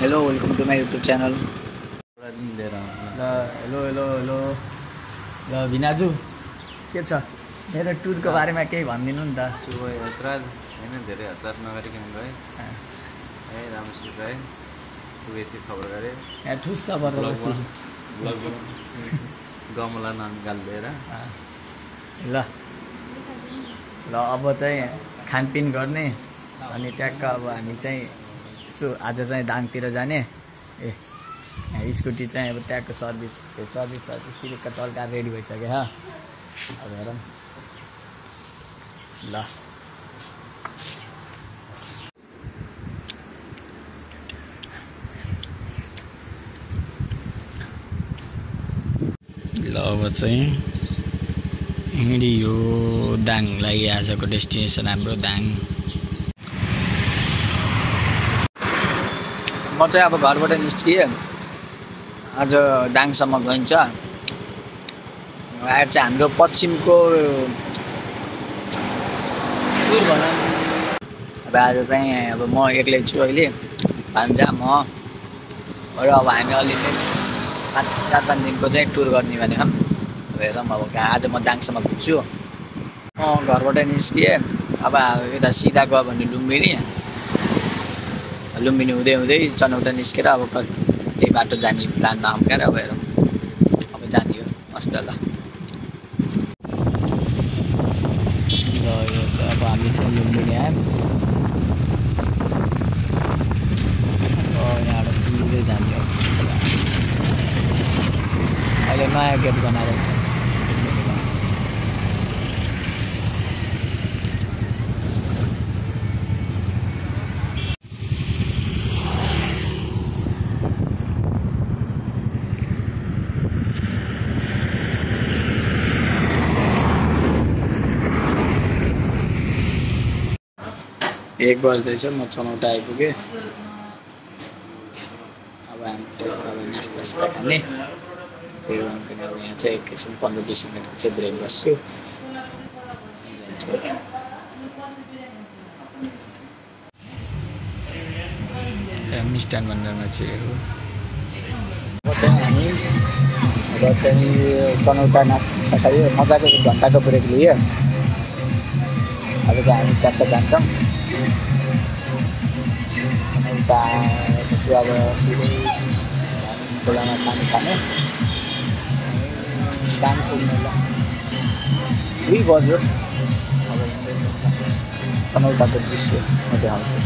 Hello welcome to my YouTube channel. ल hello hello hello ल भिनाजु के छ मेरो टुरको बारेमा केही भनिदिनु नि त। शुभ यात्रा होइन, धेरै हतार नगरिकन गएँ है, राम्रोसित गएँ, पुगेपछि खबर गरेँ। यहाँ ठुस बसी गमला ननिकालिदिएर ल ल अब चाहिँ खानपिन गर्ने अनि ट्याक्क अब हामी चाहिँ आज चाहिँ दाङतिर जाने। यहाँ स्कुटी चाहिँ अब ट्याक्क सर्भिस तिरेक्क चल्का रेडी भइसक्यो ह। अब हेरौँ ल अब चाहिँ हिँडियो दाङलाई। आजको डेस्टिनेसन हाम्रो दाङ। म चाहिँ अब घरबाट निस्किएँ, आज दाङसम्म गइन्छ। आएर चाहिँ हाम्रो पश्चिमको टुर भनौँ। अब आज चाहिँ अब म एक्लै छु अहिले, भान्जा म र अब हामी अलिअलि 4-5 दिनको चाहिँ टुर गर्ने भनेको। अब हेरौँ अब आज म दाङसम्म पुग्छु। म घरबाट निस्किएँ, अब यता सिधा गयो भने लुम्बिनी हुँदै हुँदै चनौटा निस्केर अब त्यही बाटो जाने प्लानमा आउँ क्या। अब हेरौँ अब जाने हो मस्त। ल यो चाहिँ अब हामी चाहिँ लुम्बिनी आयौँ। यहाँबाट सिधै जान्छौँ। अहिले नयाँ गेट बनाएर छ। एक बज्दैछ, म चनौटा आइपुगेँ। अब हामी अब नास्ता खाने फेरि अब यहाँ चाहिँ एकैछिन 15-20 मिनटको चाहिँ ब्रेक बस्छु। मिष्टान भण्डारमा छिरेको हामी र चाहिँ चनौटा नास्ता खायो, मजाको 1 घन्टाको ब्रेक लियो। अब चाहिँ हामी त्यहाँ जान्छौँ। चनौटा अब सिधै खोलामा पानी खाने दाङ पुग्ने। ल 2 बज्यो। अब चनौटाको दृश्य म देखाउँछु।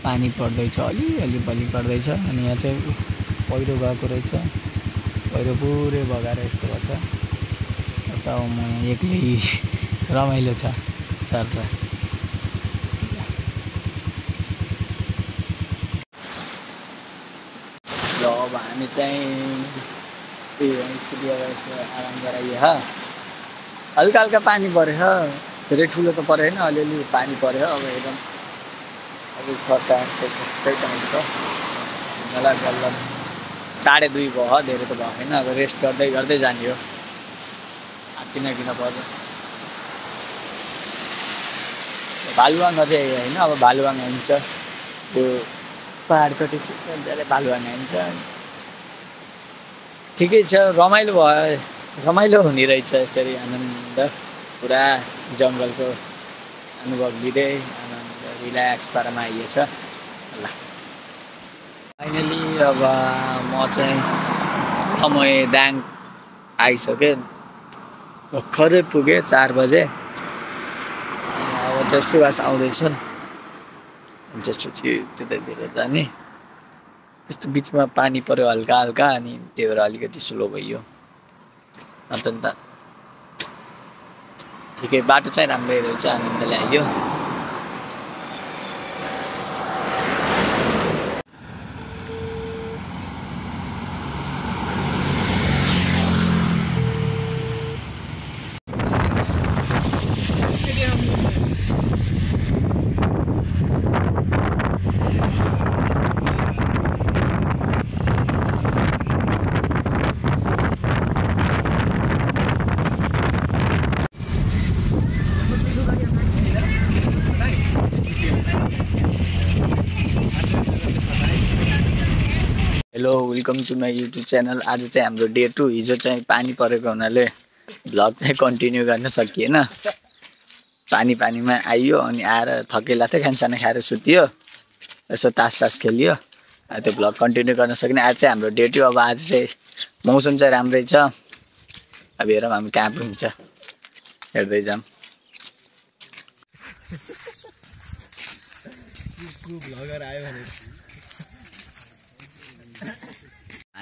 पानी पर्दैछ, अलिअलि बलि पर्दैछ। अनि यहाँ चाहिँ पहिरो गएको रहेछ। पहिरो पुरै बगाएर यस्तो भएको छ। यता म एक्लै रमाइलो छ सर। र अब हामी चाहिँ स्कुटी आराम गराइयो। हल्का हल्का पानी पऱ्यो, धेरै ठुलो त परेन, अलिअलि पानी पऱ्यो। अब एकदम अब छट्टा त्यस्तै टाइम छ। मलाई बल्ल 2:30 भयो, धेरै त भएन। अब रेस्ट गर्दै गर्दै जाने हो, किन पर्यो। भालुवाङ चाहिँ होइन, अब भालुवाङ हुन्छ त्यो पाहाडको धेरै भालुवाङ हुन्छ। ठिकै छ, रमाइलो भयो, रमाइलो हुने रहेछ यसरी आनन्द पुरा जङ्गलको अनुभव लिँदै आनन्द रिल्याक्स पारामा आइएछ। ल फाइनली अब म चाहिँ समय दाङ आइसकेँ, भर्खरै पुगेँ 4 बजे। अब चाहिँ सुवास आउँदैछन्, त्यसपछि त्यतैतिर जाने। त्यस्तो बिचमा पानी पऱ्यो हल्का हल्का, अनि त्यही भएर अलिकति स्लो भइयो। अन्त ठिकै बाटो चाहिँ राम्रै रहेछ, आनन्दले आइयो। Hello welcome to my YouTube channel. आज चाहिँ हाम्रो डे 2। हिजो चाहिँ पानी परेको हुनाले भ्लग चाहिँ कन्टिन्यू गर्न सकिएन। पानीमा आइयो अनि आएर थकेला थियो, खानसाना खाएर सुतियो, यसो तास खेलियो। त्यो भ्लग कन्टिन्यू गर्न सकिने। आज चाहिँ हाम्रो डे 2। अब आज चाहिँ मौसम चाहिँ राम्रै छ। अब हेरौँ हामी कहाँ पुग्छ, हेर्दै जाऊँ।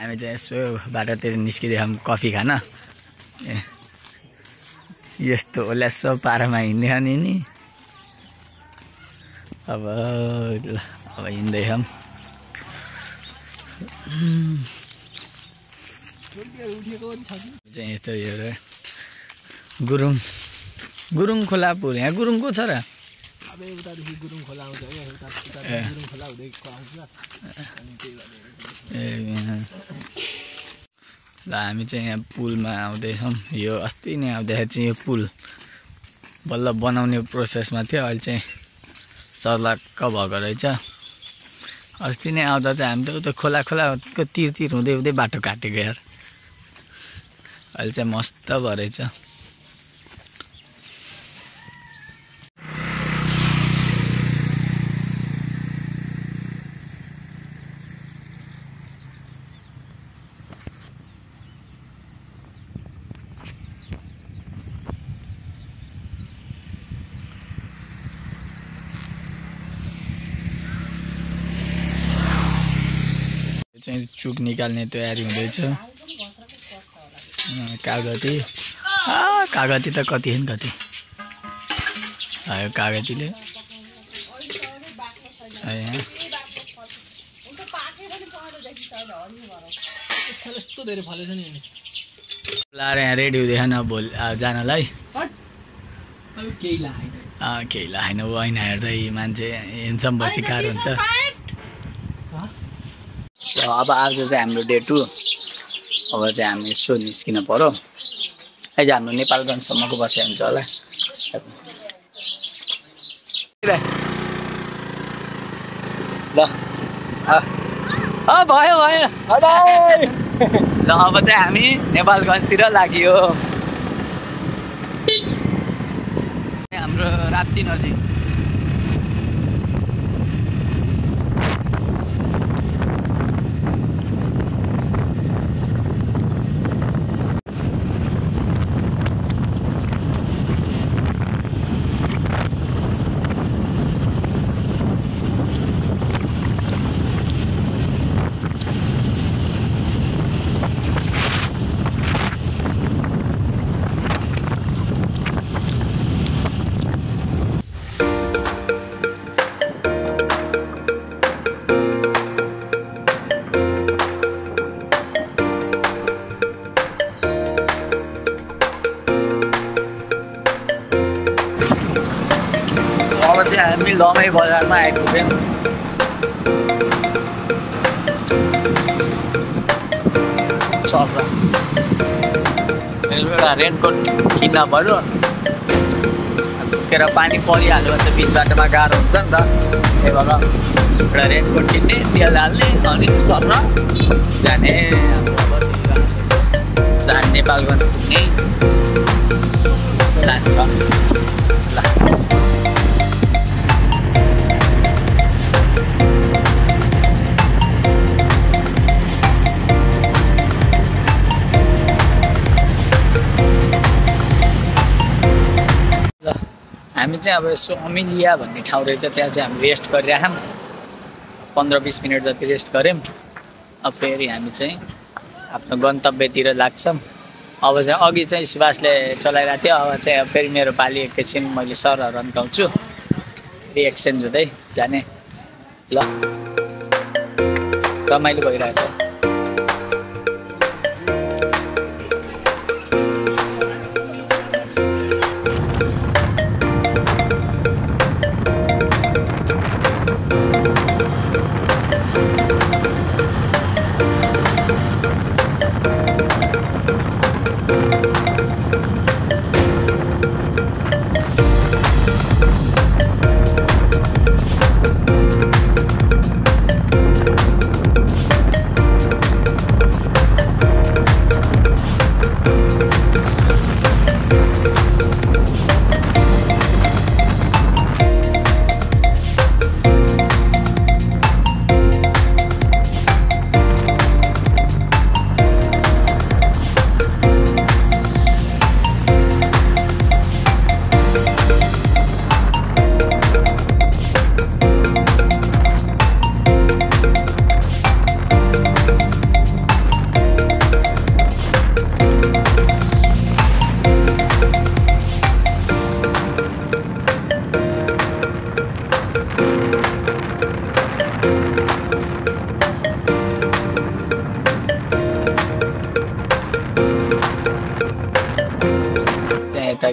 हामी चाहिँ यसो बाटोतिर निस्किँदै छौँ कफी खान। यस्तो ओल्यासो पारामा हिँड्दै नि। अब हिँड्दैछौँ। चाहिँ यस्तो यो गुरुङ खोला पुर। यहाँ गुरुङ को छ र? अब उतादेखि गुरुङ खोला आउँछ क्या, गुरुङ खोला हुँदै आउँछ। ल हामी चाहिँ यहाँ पुलमा आउँदैछौँ। यो अस्ति नै आउँदाखेरि चाहिँ यो पुल बल्ल बनाउने प्रोसेसमा थियो, अहिले चाहिँ सर्लक्क भएको रहेछ। अस्ति नै आउँदा चाहिँ हामी त उता खोलाको तिर हुँदै बाटो काटेको यार। अहिले चाहिँ मस्त भयो रहेछ। चाहिँ चुक निकाल्ने तयारी हुँदैछ। कागती त कति होइन कति आयो कागतीले। यस्तो धेरै फलेछ नि लाएर यहाँ रेडी हुँदैछन् अब भोलि जानलाई। केही होइन होइन हेर्दै मान्छे हेन्सम भएपछि गाह्रो हुन्छ। अब आज चाहिँ हाम्रो डे 2। अब चाहिँ हामी यसो निस्किन पर्यो। अहिले हाम्रो नेपालगञ्जसम्मको बसे हुन्छ होला। ल भयो ल अब चाहिँ हामी नेपालगञ्जतिर लाग्यो। हाम्रो राप्ती नदी। हामी लमै बजारमा आइपुग्यौँ। एउटा रेनकोट किन्न पर्यो। पुगेर पानी परिहाल्यो भने त बिच बाटोमा गाह्रो हुन्छ नि त। त्यही भएर एउटा रेनकोट किन्ने, तेल हाल्ने अनि सर्न जाने। नेपालगञ्ज पुग्ने जान्छ। ल हामी चाहिँ अब यसो अमिलिया भन्ने ठाउँ रहेछ, त्यहाँ चाहिँ हामी रेस्ट गरिरहेछौँ। 15-20 मिनट जति रेस्ट गऱ्यौँ। अब फेरि हामी चाहिँ आफ्नो गन्तव्यतिर लाग्छौँ। अब चाहिँ अघि चाहिँ सुभाषले चलाइरहेको थियो, अब चाहिँ फेरि मेरो पालि एकैछिन मैले सरहरू अन्काउँछु, फेरि एक्सचेन्ज हुँदै जाने। ल रमाइलो भइरहेछ।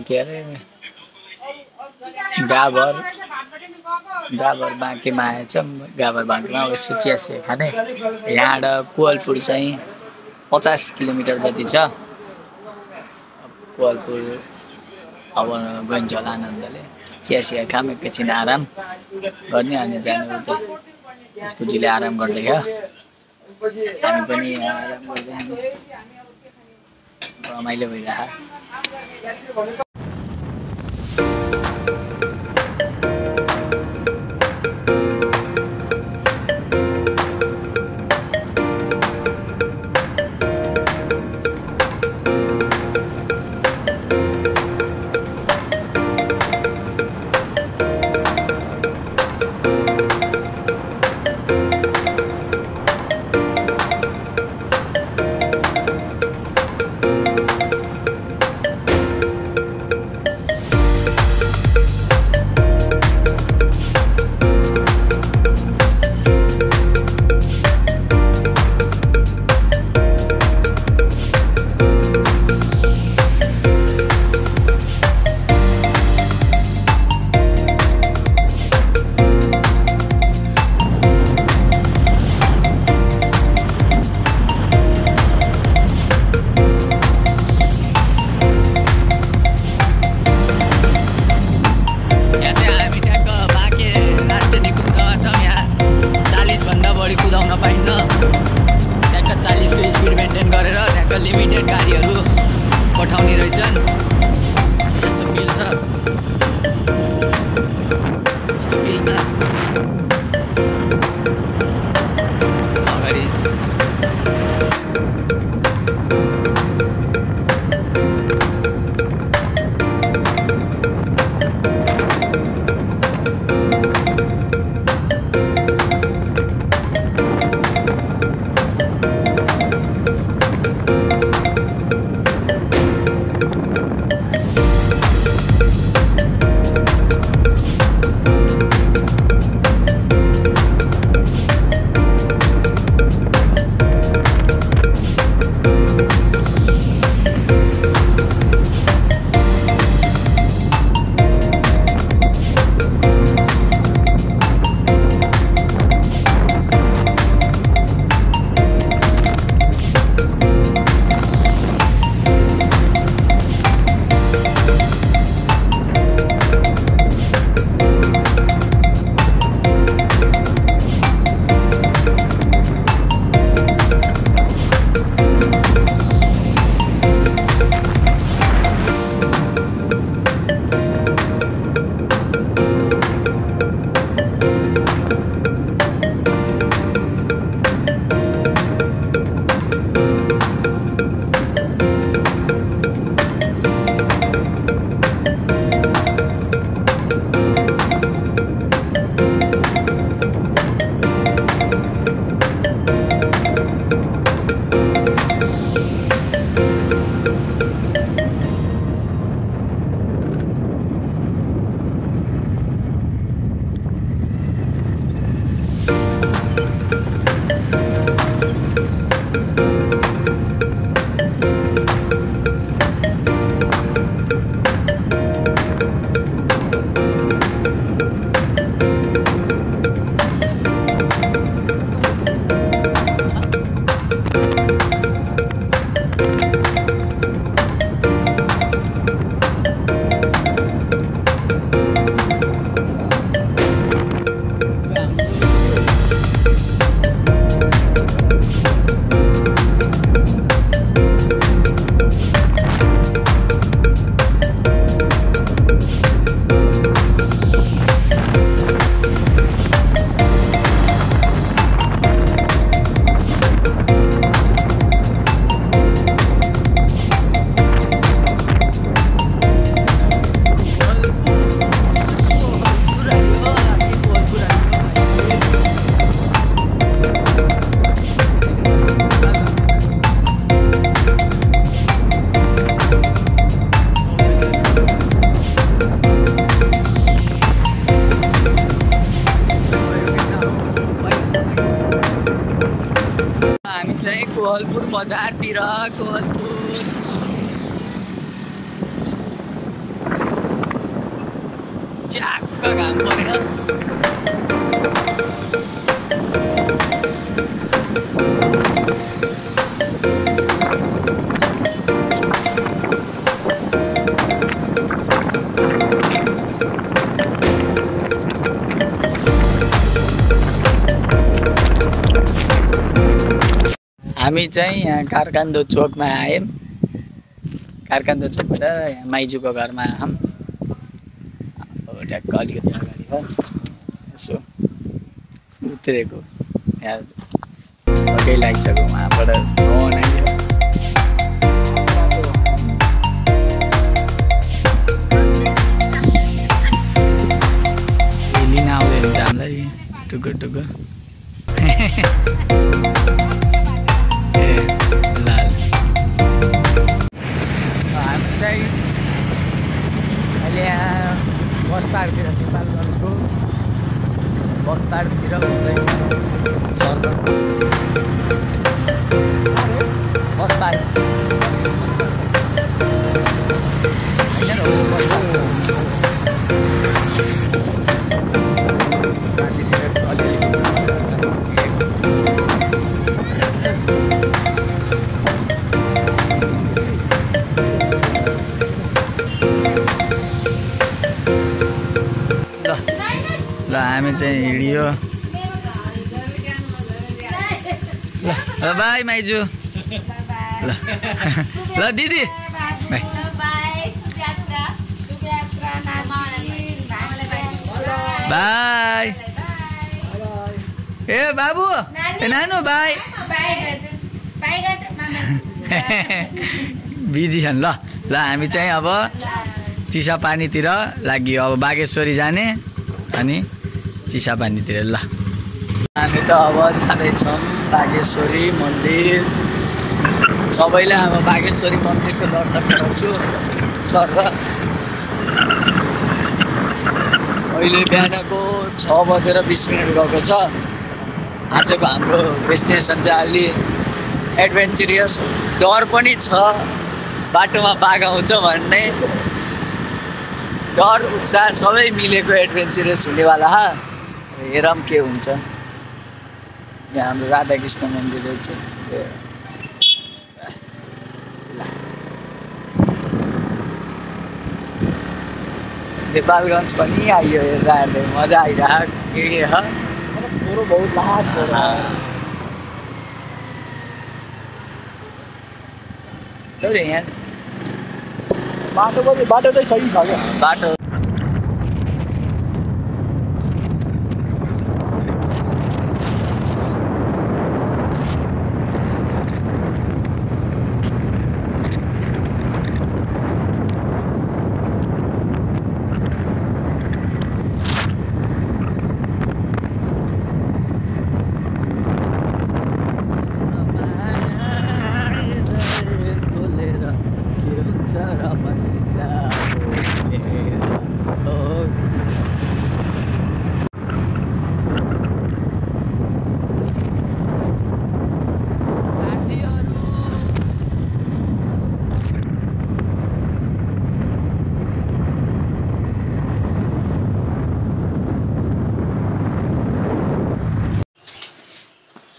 के अरे गाभर बाँकीमा आएछ गाभर बाँकीमा यसो चियासिया खाने यहाँबाट कोवलपुर चाहिँ 50 किलोमिटर जति छ कोवलपुर अब गइन्छ होला आनन्दले चियासिया खाम एकैछिन आराम गर्ने अनि जाने उता स्कुटीले आराम गर्दै क्या हामी पनि आराम गर्दै रमाइलो भइरहेको कोवलपुर बजारतिर कोवलपुर च्याक्क घाम परेर हामी चाहिँ यहाँ कारकान्दो चोकमा आयौँ। कारकान्दो चोकबाट यहाँ माइजूको घरमा आयौँ। अब ट्याक्क अलिकति अगाडि हो यसो उत्रेको यहाँ पक्कै लागिसक्यो उहाँबाट फोन आइयो। लिन आउँदै हुन्छ हामीलाई टुक्क टुक्क अहिले यहाँ बसपाडतिर नेपालगञ्जको बसपाडतिर हुँदैछ सर्भर बसपाड ल हामी चाहिँ हिँडियो। ल बाई माइजू। ल ल दिदी बाई। बाई ए बाबु ए नानु बाई। बिजी छन्। ल ल हामी चाहिँ अब चिसापानीतिर लाग्यो। अब बागेश्वरी जाने अनि चिसापानीतिर। ल हामी त अब जाँदैछौँ बागेश्वरी मन्दिर। सबैलाई अब बागेश्वरी मन्दिरको दर्शन गराउँछु सर। र अहिले बिहानको 6:20 गएको छ। आजको हाम्रो डेस्टिनेसन चाहिँ अलि एडभेन्चरियस। डर पनि छ बाटोमा बाघ आउँछ भन्ने। डर उत्साह सबै मिलेको एडभेन्चरस हुनेवाला। हेरौँ के हुन्छ। यहाँ हाम्रो राधाकृष्ण मन्दिर रहेछ। नेपालगञ्ज पनि आइयो हेर्दा हेर्दै मजा आइरहेको के ह। फोरो बहुत लाख यहाँ बाटो चाहिँ सही छ क्या बाटो।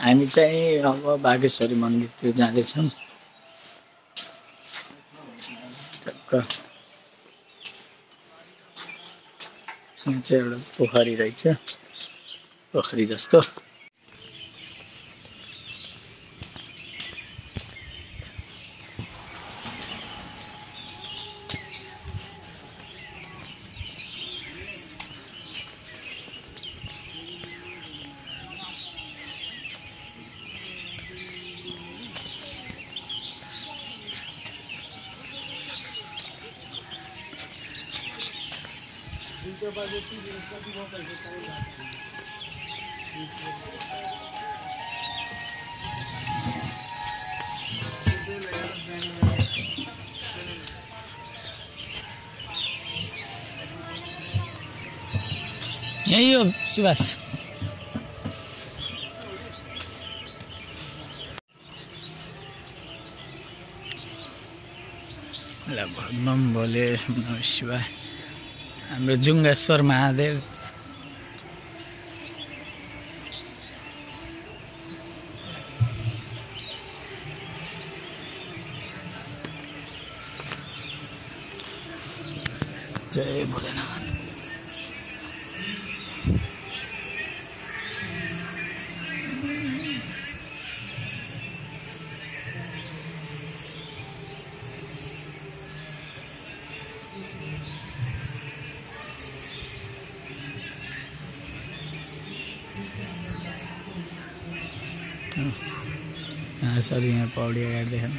हामी चाहिँ अब बागेश्वरी मन्दिरतिर जाँदैछौँ। यहाँ चाहिँ एउटा पोखरी रहेछ, पोखरी जस्तो। यही हो सुभाष। ल भगवान बोले नमः शिवाय। हाम्रो जुङ्गेश्वर महादेव जय भोलेनाथ। यहाँ सर यहाँ पौड़ी अगाडि देखाउनु